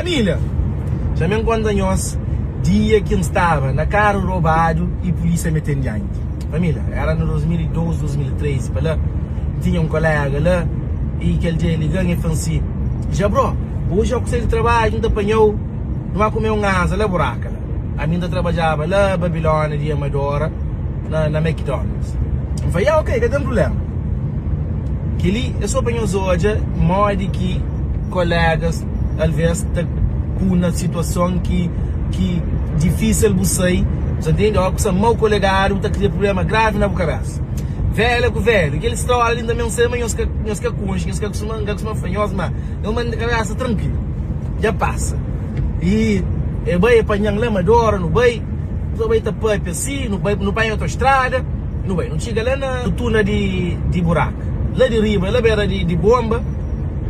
Família, dja mi N konta nhos dia ki N staba na karu robadu i pulísia mete-m dianti. Família, éra na 2012, 2013 pa la, N tinha un koléga la i kel dia el liga-m el fla-m si, Jabro, oji óki sai di trabadju N ta panha-u, nu ba kume un aza la Buraka la. Ami N ta trabadjaba la Babilónia di Amadora na na McDonald's. N fla, Ya, ok, ka ten prubléma. Kel-li é sô pa nhos odja modi ki kolégas alvês ta pô na situason ki ki difísil bu sai. Bu ta ntende? Óras ki bu sta mau kolegadu, bu ta kria prubléma gravi na bu kabésa. Vélia ku véliu, kel stória li N ta mensa ma nhos ka nhos ka konxe, nhos ka kustuma, N ka kustuma fla nhos, má nhos mante kabésa trankilu. Dja pasa. I e bai, e panha-m la Amadora, nu bai, nu bai ta pâpia si, nu bai, nu panha otostrada. Nu bai, nu txiga la na tuna di di burak, la di riba, la bera di di bomba,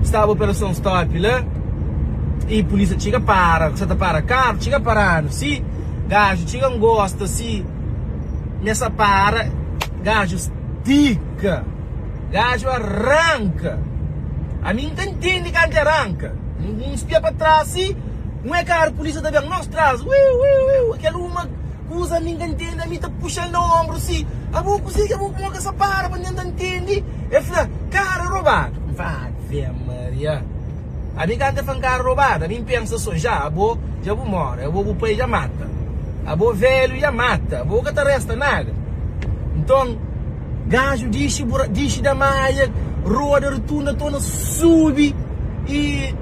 staba operason stop la, i pulisia txiga para, sa ta para karu, txiga paranu si, gaju txiga ngosta si, mesa para, gaju stika, gaju aranka, ami N ka ntende kantu e aranka, N spia pa tras si, un e karu pulisia ta ben nos tras, wiu wiu wiu, kel uma. Kuza mi nka ntende ami ta puxal na ombru si abo kuze ki abo kuma ka sa para pa ntenta ntende el fla kara robadu N fla ave maria ami kantu el fla kara robadu ami npensa so ja abo dja bu more abo bu pai dja mata abo velhu dja mata abo ka ta resta nada nton gaju dixi dixi da maia roda rutunda torna subi i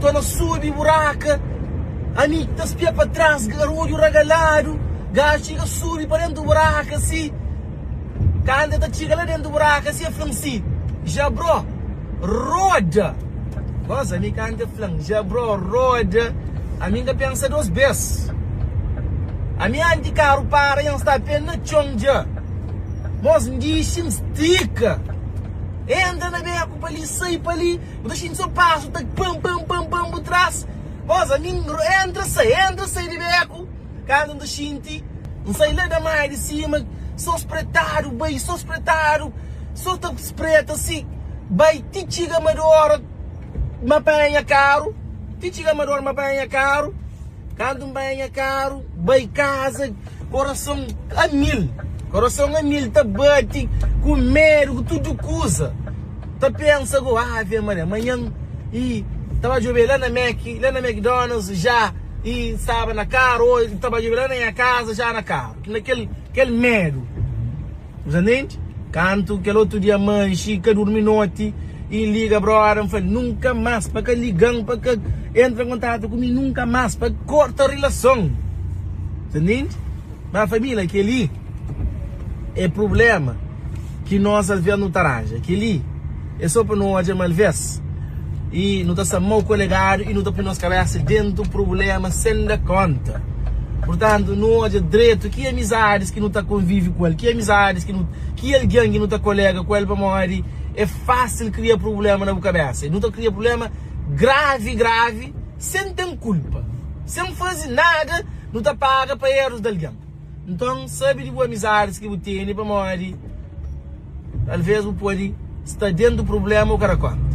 torna subi buraka. Ami ta spia pa tras, garudju ragaladu, gaju txiga subi pa dentu buraka si. Kantu el ta txiga la dentu buraka si, el fla-m si, Jabro, roda! Gosi, ami kantu el fla-m, Jabro, roda, ami N ka pensa dos bes. Ami anti karu para, dja N sta pe na txon dja. Mos, N dixi, N stika, entra na beku pa li, sai pa li, bu ta xinti so pasu ta pam pam pam pam bu tras. Bos, ami N entra sai, entra sai di beku, kantu N ta xinti N sai la da mai di sima, so spretadu bai, so spretadu, so ta spreta si bai ti txiga Amadora ma panha nha karu, ti txiga Amadora ma panha nha karu, kantu N panha nha karu bai kaza, korason a mil, korason a mil ta bati ku medu ku tudu kuza. Ta pensa go, ave Maria, manhan i ta ba djobe la na Mac, la na McDonald's ja i staba na karu o ta ba djobe la na nha kaza ja na karu. Na kel kel medu. Bu sa ntende? Kantu kel otu dia manxi, ka durmi noti i liga broda, N fla nunka mas pa ka liga-m, pa ka entra en kontatu ku mi nunka mas, pa korta rilason. Bu sa ntende? Ma família, kel-li é prubléma ki nos alvês nu ta ranja. Kel-li é sô pa nu odja ma alvês i nu ta sta mau kolegadu i nu ta poi nos kabésa déntu prubléma sen da kónta. Purtantu, nu odja dretu ki amizadis ki nu ta konvive ku el, ki amizadis ki nu, ki algen ki nu ta kolega ku el pamodi é fásil kria prubléma na bu kabésa. I nu ta kria prubléma gravi gravi sen ten kulpa, sen faze nada. Nu ta paga pa erus di algen. Nton, sabe di bu amizadis ki bu tene pamodi alvês bu pode sta déntu prubléma ô ka da kónta.